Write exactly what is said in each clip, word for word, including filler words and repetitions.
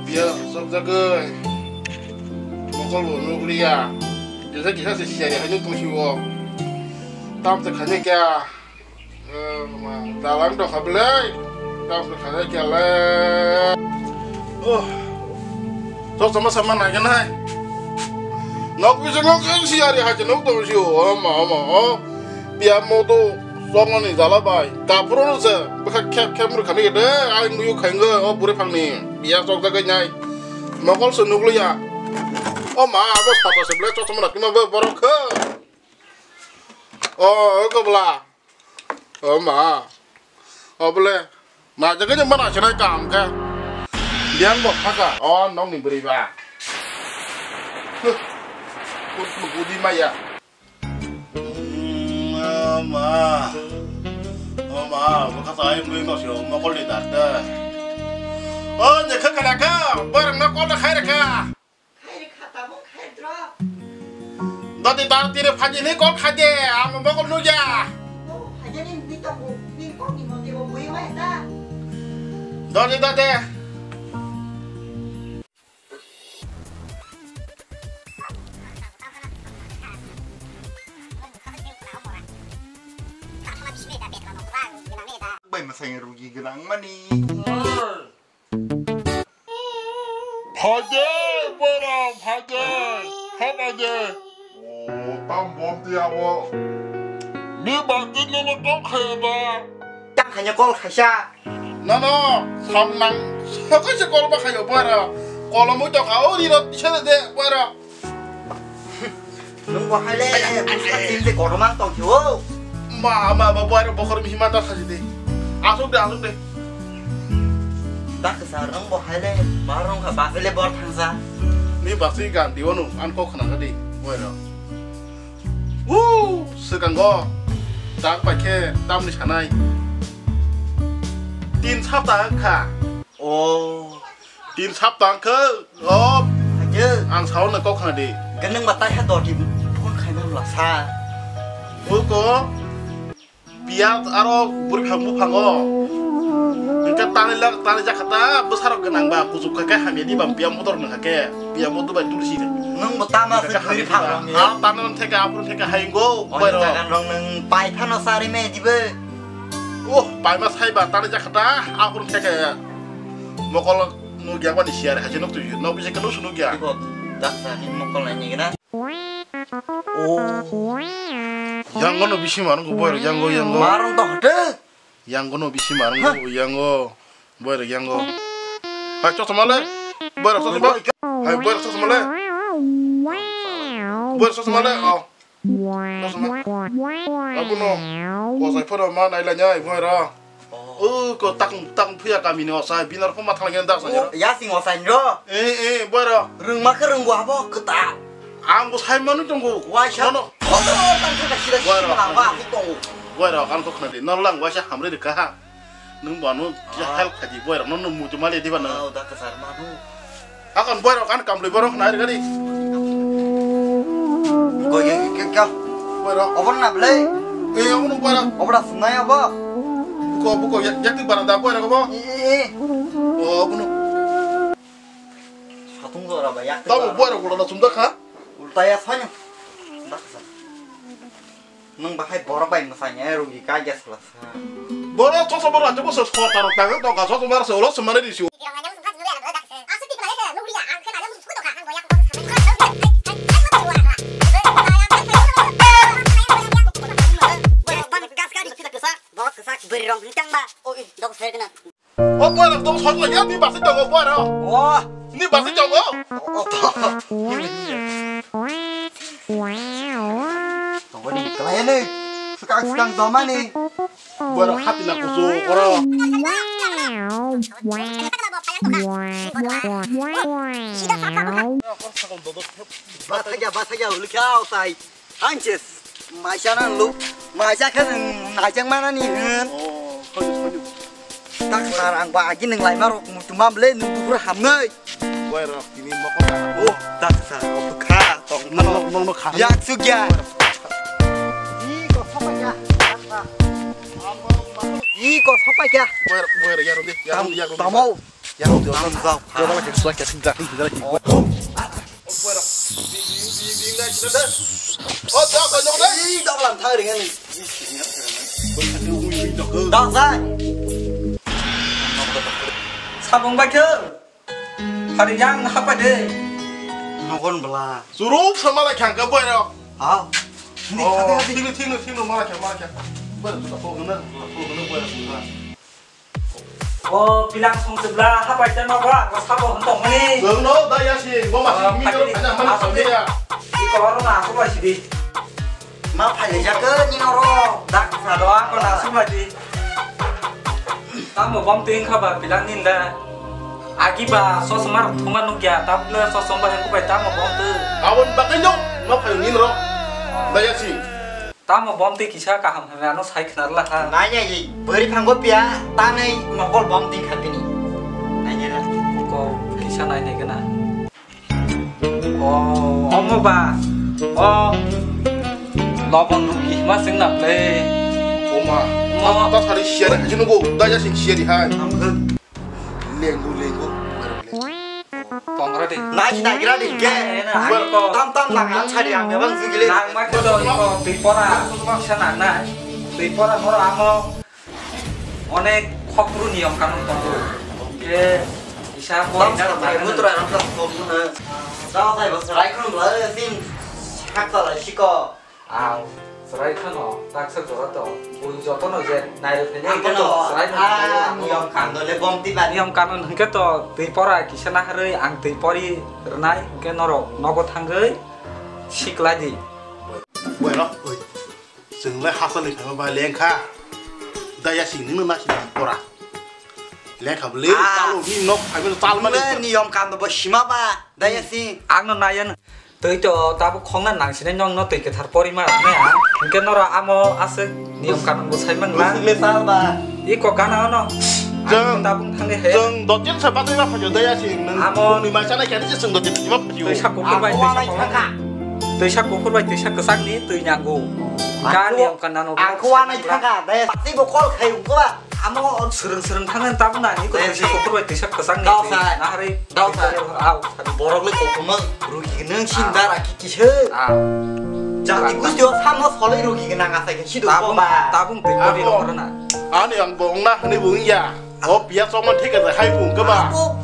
Ya, sok jagoi. Mokol bo nukliya. Jesa kisa se siya ya, hanyut tong siwo. Tam se khanya kya. Eh, ma, dalang dok hablai. Tam se khanya kya le. Oh. Sok sama sama na kya nai. Nok bisingo keng siya ri haje nok tong siwo. Oh, ma, oh, ma, oh. Piya moto songoni jala bai. Kapro se bwkha khep khep rwkha ni de. Ai muyu khaingo o bure phangni. Piya sok jagai nai. Mokol se nukliya. O ma, abo sata se ble chosma rakima be borok khe. O, o ko bla. O ma. O bole. Ma jagai ni mana se nai kam khe. Biang bo phaka. O nong ni bwrwi ba. Huh. Kut budi maya. Mm, ama. Ama, bwkha tai mui no sio mokol ni dar da. O, nyekha kana ka, barang no kol khai reka. Khai reka, tabuk khai dro. Dati dar tire phaji ni kol khaje, ama mokol nu ja. O, phaji ni ni tongo, ni kol ni mo de o mui ma da. Dati dati. Bai masai rugi gwnang mani. Phaje, bora, phaje, phaje. O, tam bom ti abo. Ni bati nono kok khaya ba. Tam khanya kol khaisa. Nono, samnang, sokoise kol ba khayo bora. Kolomo to ka o riro tisa de bora. Nung bo hai le, busta tin de kotorma tong khe o. Ma, ma, ma, boy, bokhor mi hima ta saji de. Asuk de, asuk de. Dak sar, nung bo hai le, ma rong kha ba le bor thangsa. Ni basi gan di wanu, an kok khna di, boy ro. Wu, sekango. Dak ba khe, tam ni sanai. Tin sapta kha. O. Tin sapta khe, o. Aje. Ang sao na kok khna di. Ganang ba tai ha doti phone khai na la sa. Uko. Piyat aro buri phang bu phango. Engka tani lak, tani jakha ta, bwsarok ganang ba, kuchuk kha khe hamya di bam piya motor nang kha khe. Piya motor bai tulsi de. Nung bo tama se buri phango. Ha, tani theka, apur theka haingo. Oi, bairo. Jagan rong nung pai phano sari me di be. Oh, paima saiba tani jakha ta, aphuru theke mokol nukya bani siyar haje nuk tuju, nok bisi kanu sunu kya. Iko daksa ni mokol nai ni gana. Oh. Yango no bisi marung ko boy yango yango. Marung to hate. Yango no bisi marung ko yango. Boy yango. Hai chosma le. Boy chosma. Hai boy chosma le. Boy chosma le. Oh. Abono kosai phano ma naila nyai boy ro. Oh. O ko takung takung phiya kami ni osai binar pho ma thang yang dak sa. Ya sing osai ro. Eh eh boy ro. Rung ma khe rung bo abo keta. Ang bo sai manu tongo. Waisa. Boy ro. Boy ro kan ko khna di. Nor lang waisa hamre de kaha. Nung banu ya help khaji boy rok no mutu mali diba na. Oh, dakta sar manu. Akan boy rok kan kamlui borok nai gari. Go ye ke kya? Boy rok. Obor na ble. Eh, obor boy rok. Obor sunai abo. Buko buko yak yak bara da boy rok abo. Eh, eh, eh. Oh, bunu. Satung jora ba yak. Tamu boy rok ulo na sumda kha. Ulta ya sanya. Dakta sar. Nung bahai borok bai mwsanya rugi ka gas lasa. Borok chosma rok achuk se sota rok tang tong ka chosma rok se ulo se mane risi. Borok kasa beri rong hintang ba. Oh, ih, dok ser kena. O boy rok tong sok lai ya, ni basi tongo boy rok. Oh. Ni basi tongo. Oh, oh. Tongo ni kelai ni. Sekang sekang doma ni. Boy rok hati na kusu koro. Bathagia, bathagia, ulu kau sai. Hanches, maisa nang lu, maisa khe nang naijak mana ni hin. Oh, khaju, khaju. Tak sar ang ba agi nang lai marok mutu mam le nung tukur hamnai. Boy rok tini mokol ka. Oh, tak sar, oh, kha, tong. Nong, nong, nong, kha. Yak sugya. Ih, kok sopai kya? Ih, kok sopai kya? Boy rok, boy rok, yarung di, yarung di, yarung di. Tamo. Yang jok jok jok lagi jok lagi jok lagi. Dok sai. Sabong bai khe. Hari yang hapa de? Nogon bela. Surup sama lagi khangka boy rok. Ah. Ini Oh, kata hati. Thikno, thikno, thikno, mala kya, mala kya. Boy rok, tuta ko gana, tuta ko gana, boy rok, tuta. O pilang song sebla hapa ita nogo, ko sabo hontong mani. Jeng no, da ya si, bo ma si, Oh, mi pati. Jeng kanya mana Asok sampe de. Ya. Di kolor na asok lagi di. Ma phai le jak ni noro. Dak sa do ang ko na asok lagi. Tamo bom ting kha ba pilang nin da. Agi ba sosma rok thuma nuk ya, tap le sosma ba hengku bai tamo bom tu. Abon bakai no, ma phai nin ro. Da ya si. Tamo bom twi kisa kaham hwnwi ano sai khna rwla ha. Nai nai, bwrwi phango piya, tanwi mokol bom twi kha bini. Nai nai la. Ko kisa nai nai gana. O, omo ba. O. Lobon rugi ma sing na ple. Oma. Oma. Ta sari siya ni hajinu go, da ya sing siya ni hai. Lengu, lengu. Tongra di. Nai, nai, gira di, ge. Nai, nai, ko. Tam, tam, nang, ang sari, ang, ebang, zugile. Nang, ma, ko, do, ko, twi pora. Sa nang, nai. Twi pora, horo, amo. Onek, khokru niyom kanun tongo. Ge, isa, ko, tam, ina, tam, nang, mutra, nang, tam, tam, na. Dawa, sai, bas, rai, khun, bla, sin, hakta, lai, siko. Ang chwrai kheno taksa jora to, bui jotono je nairwkhainai hwnkhe to chwrai no ang niyom kanun le bom twi bani. Niyom kanun hwnkhe to twi pora kisa naharwi ang twi pori rwnai hwnkhe norok nogo thangwi siklai di. Bueno, oi. Chwng le hachal ni thangma ba lengkha. Daya sing nini nasi pora. Lengkha bwle, ah, chalo ni nok phaibo chalo mani. Niyom kanun bo sima ba. Daya sing. Ang no nayan. Twi to tabuk khongna nangsinai nokno twi kwthar porima rwnai ang. Hwnkhe norok amo aswk niyom kanun bo sai mang na. Bwswk le sal ba. Iko gana ono. Chwng, ang tabuk thangwi he. Chwng dottin sa bagwi ma phaio daya sing nang. Amo ni mai sanai kani chwng dottin ma phaio. Twi sak kuphur bai, twi sak kuphur bai. Twi sak kuphur bai, twi sak kwchak ni twi nyango. Ang kani ko, ang kani ang ko wanai thangkha, daya. Twi bo call khai ungkha. Amo swrwng swrwng thangna tabuk nani ko twi sak kuphur bai twi sak kwchak ni twi nahari. Dao sa. Au, borok le koktwma rugi nang sin dara ki kisa. Ah. Jati gusti o samo solai rugi nang asai ke sidu tabung, ba. Tabung twi pori rok na. Ani ang bong na hani bung ya. O piya songma thik ase hai bung ke ba. Abo.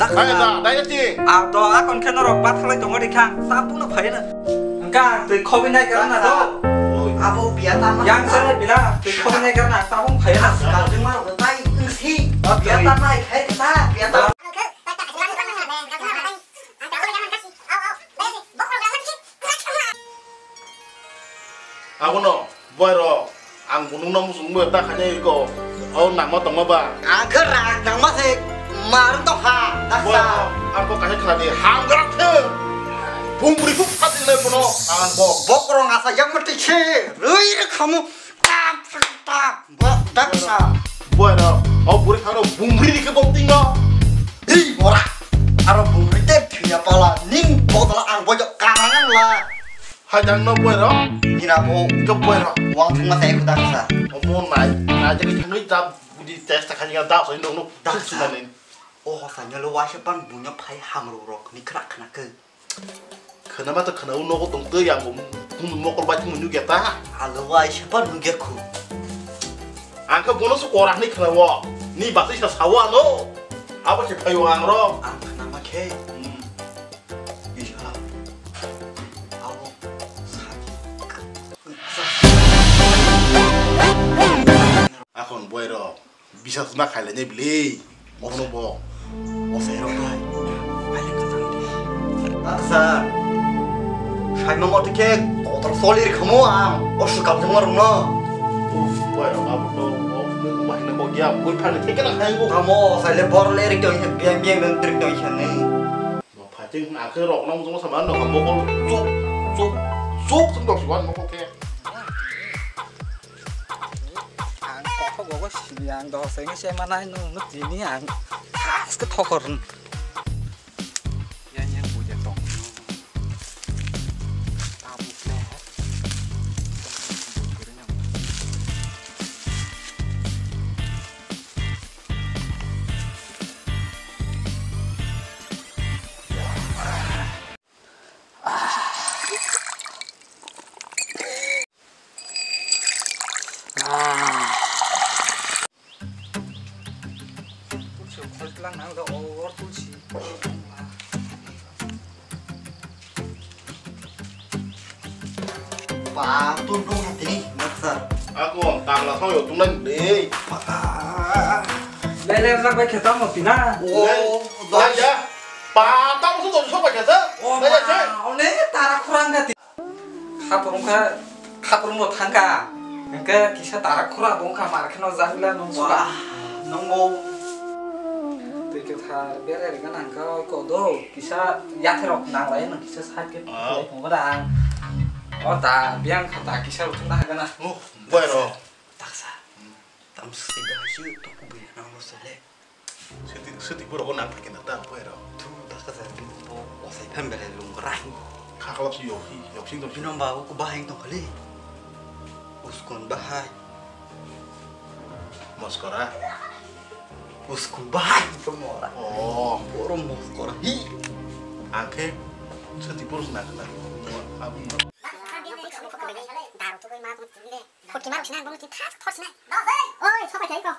Hai da, dai ti. Ah, do akon khe norok bathalai tongo ri khang. Tabung no phai na. Engka twi khobi nai kara na do. Abo biya tama. Yang sana bila twi khobi nai kara na tabung phai na. Kajima rok tai si. Biya tama khai ta biya tama. Abono boy rok. Ang bo nungno muchung bo ta khainai ko. O nangma tongma ba. Ang khe rang nangma se mar tong kha. Daksa. Bo, ang bo kaisa khna di. Hamgra thung. Bumri phuk phat le bono. Ang bo. Bokrong asa yang mati se. Rui re khamu. Tap, tap. Bo daksa. Bo ro. O buri khano bumri di khe bom tingo. Di bora. Aro bumri te phiya pala. Ning bodol ang bo jo kanang la. Hajang no boy rok. Ina bo. Ito boy rok. Wang thang ma sai ko daksa. Omo nai, nai jagwi thangwi jab budi testa khani ga da so no no. Daksa. Sunan ni. O hosa nyalo waisa pan bunya phai hamru rok ni khra khna ke. Khna ma to khna u nogo tong tei ang bo mokol bai thung nugya ta. Alo waisa pan nugya khu. Ang khe bono su korak ni khna wo. Ni basai sa sawa no. Abo se phayo ang ro. Ang khna ma khe. Hmm. Iha. Abo. Akhon boy rok bisa suna khailai ne bili. Bono bo. O se rok hai. Ai le kata ni. Daksa. Saima moti khe kotor solir khamu ang. O sukam jongma rungno. Uf, boy rok abo to. O mung bahina bo ya. Bui phani theke na khaingo. Kamo sai le bor le rik to biang biang nang trik to isan ni. Bo phating hwn akhe rok nang jong sama no mokol chuk chuk chuk sung dok siwan mokol khe. Ang kothok gogo sini ang doseng se manai nung no tini ang khas ke thokor. Yang yang puja tong. Tabuk le. Ah, tu nung hati ni, nasa. Aku ang tangla sao yo tunai ni. Lele rak bai khe tamo tina. Oh, dai ya. Pa, tamo su to so bai khe sa. Oh, dai ya ma, se. One tara khurang hati. Khapur wngkha, khapur wngbo thangkha. Hwnkhe kisa tara khura bo wngkha, mar kheno jagwla nung sula. Wah, nungbo. Twi kwthar berai rwgana hwnkhe oi kodo, kisa yathai rok nanglai nung kisa side ke. Ah. Tongo da ang. O da, biyang kha da kisa rok thungna hagana. Oh, boy ro. Taksa. Tam sida hasu to kubui nang lo sele. Siti, siti borok nang phai kena ta, boy ro. Tu taksa bini bo osai phem bele lung rai. Khaklap si yok hi, yok sing dong. Bino ba ko bahai tong khali. Uskon bahai. Moskora. Uskon bahai to mora. Oh. Boro moskora hi. Angke siti borok nang kena. Abun. Daru tu koi ma tu tinde. Khoti maru sina, bumung tin thas thor sina. Oi, sopai thai ko.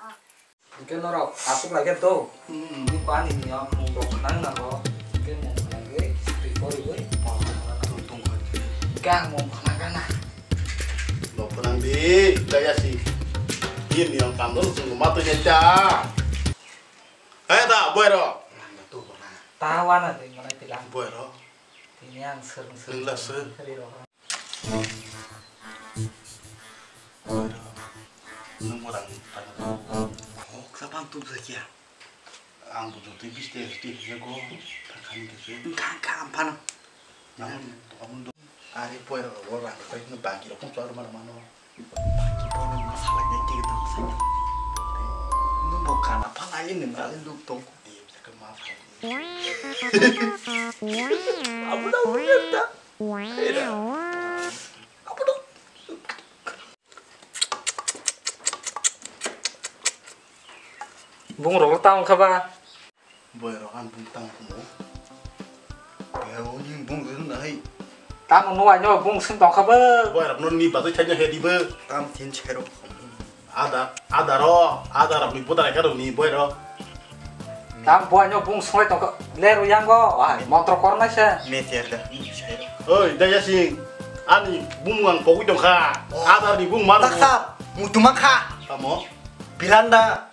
Hwnkhe norok aswk lai khe do. Hmm. Ni ko ani niyom mung rok khnang nango. Hwnkhe mung khnang khe twi poriwi mung khnang nango tong kha. Hwnkhe ang mung khnang kha na. Bo khnang di, jaya si. Ni niyom kam do chwng ma twi nai ta. Hai da, boy ro. Tawa na de ngai tilang. Boy ro. Tini ang sering sering. Nung la sir. Kari ro. Nung orang tanya. Kok siapa tuh saja? Ang butuh tipis deh, tipis ya kok. Takkan gitu. Enggak, enggak, ampana. Namun, kamu tuh. Ari poira orang kayak ini bagi aku tuh mana mana. Bagi poira masalah ini kita saja. Nung bukan apa lagi nih, kalian tuh tong. Iya, bisa ke maaf. Abu dah, abu dah. Bung rok tang kha ba? Boy rok ang bung tang kumo. Bung rok na hai. Tamo nuai no bung sing tong kha ba? Boy rok no ni bagwi thaino he di ba? Tam tin chero. Ada, ada ro, ada rok ni buda ka rok ni boy ro. Tam buaino bung songwi tongkha, leru yango, ah, montro kornai se. Meter da. Oi, Dayasing, ani bumung ang pogwi tongkha. Oh. Adar ni bung mano. Daksa, mutuma kha. Tamo? Pilanda.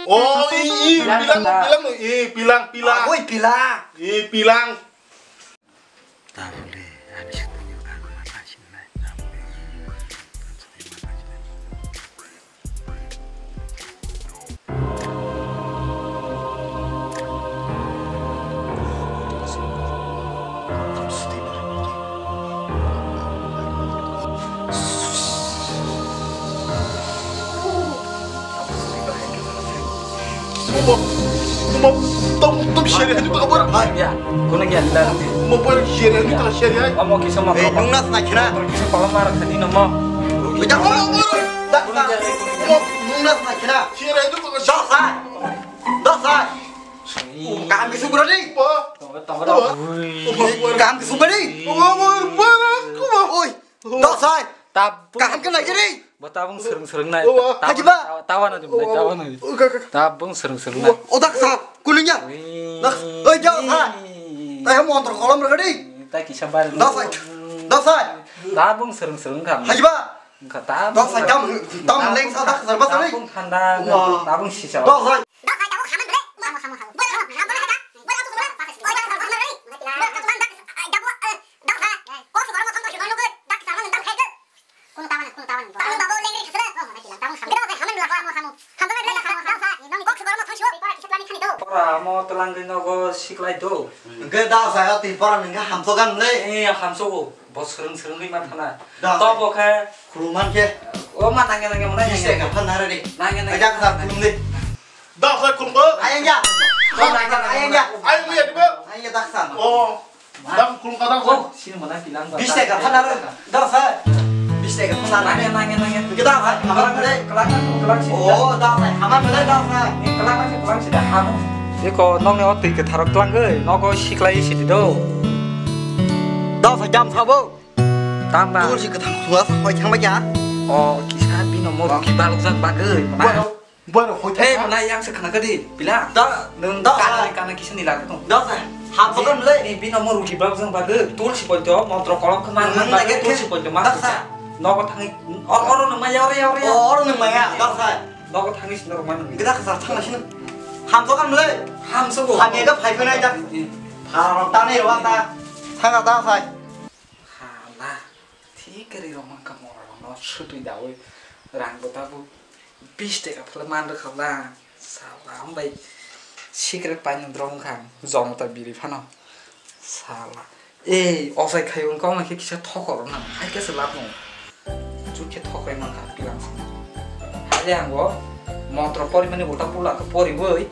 Oh, i, i, pilang, pilang, i, pilang, pilang. Oi, pilang. I, pilang. Tabole, ani sitio ang ma tang sinai, tabole. Omo, omo, tom, tom seri haju tak kabar. Ah, ya. Kuna gyan dan. Omo, bar seri haju tak seri hai. Omo, kisa ma. Eh, nung nas na kira. Kisa pala mar khadi nomo. Omo, omo, omo, nung nas na kira. Seri haju tak. Dasai. Dasai. Kaham ke subra ni. Omo, omo, omo. Kaham ke subra ni. Omo, omo, omo. Oi. Dasai. Tab. Kaham ke lagi ni. Bo tabung srwng srwng nai. Owa. Tab-, hajiba. Tawa, tawa na jum nai, owa, tawa na. Owa, owa, owa. Tabung srwng srwng nai. Owa, o daksa, kulungya. Wih. Dak-, oi, daksa. Tai ha montro kolom rwgadi. Tai kisa bar. Daksa. Daksa. Tabung srwng srwng kha. Hajiba. Kha tabung. Daksa, tam, tam leng sa daksa, ba sa leng. Tabung thanda, owa, tabung sisa. Daksa. Daksa, tabung khaman bole. Owa, khaman, khaman. Bole, khaman, khaman, khaman. Owa, khaman, khaman, khaman. Daksa, kok si goro mothom to si goro lugui. Daksa, khaman tam khai de. Kunu tawana, kunu tawana. Tawana babo lengri khasle. Oh, mana bilang tamu sambil. Gede oke, haman dua kamu kamu. Haman dua kamu kamu. Nong kok segala mau thangsiwa. Pora kisa plani khani do. Pora mo telang gino go siklai do. Gede saya ti pora nengka hamso kan le. Eh, hamso go. Bos sereng sereng ri ma thana. Da. To bo khe. Khuluman khe. O ma nangya nangya mana. Biste ka phan nare de. Nangya nangya. Ajak sa khulum de. Daksa khulum ko. Ayang ya. Ayang ya. Ayang ya dibo. Ayang ya daksa. Oh. Dam khulum ka daksa. Oh, sini mana bilang. Biste ka phan nare. Daksa. Biste ka phan nare. Nangya nangya nangya. Kita hai kamar mele. Kelang kelang sini. Oh, daksa. Kamar mele daksa. Ini kelang sini kelang sini ham. Iko nong ni oti ke tharok kelang ge. Nogo siklai sini do. Daksa jam sabo. Tamba. Dol si kwthang khua sa hoi thang ba ya. O kisa bino mo ruki balok jak bagwi. Boy, boy, hoi thang. Hey, mana yang se khana kadi, pila? Da, nung da. Kana, kana kisa ni laga tong. Da sa. Ham sa kan le. Ni bino mo ruki balok jak bagwi. Tulsi ponto, montro kolom khe mar. Nung lagi tulsi ponto mas. Da sa. Nogo thangwi, or-, oro nang maya, oro ya, oro ya. Oh, oro nang maya, dal sai. Nogo thangwi sini rwma nang. Gida khasa thangna sini. Hamso kan mle. Hamso bo. Hamya ga phai phai nai da. Eh. Tharok ta nai rwa ta. Thanga ta sai. Hala. Thik kari rok man ka mora rok no sutwi dawi. Rang bo tabu bis taka phle man rwkha bla. Sala, ang bai secret painani drop wngkha ang, Jonata biri phano. Sala. Ei, ochai khai wngkha, wngkha khe kisa thokor wngkha, hai khe se lab nung. Chuk khe thokrai mankha, pilang song. Hai le ang bo montro porimani ulta pula khe poriwi,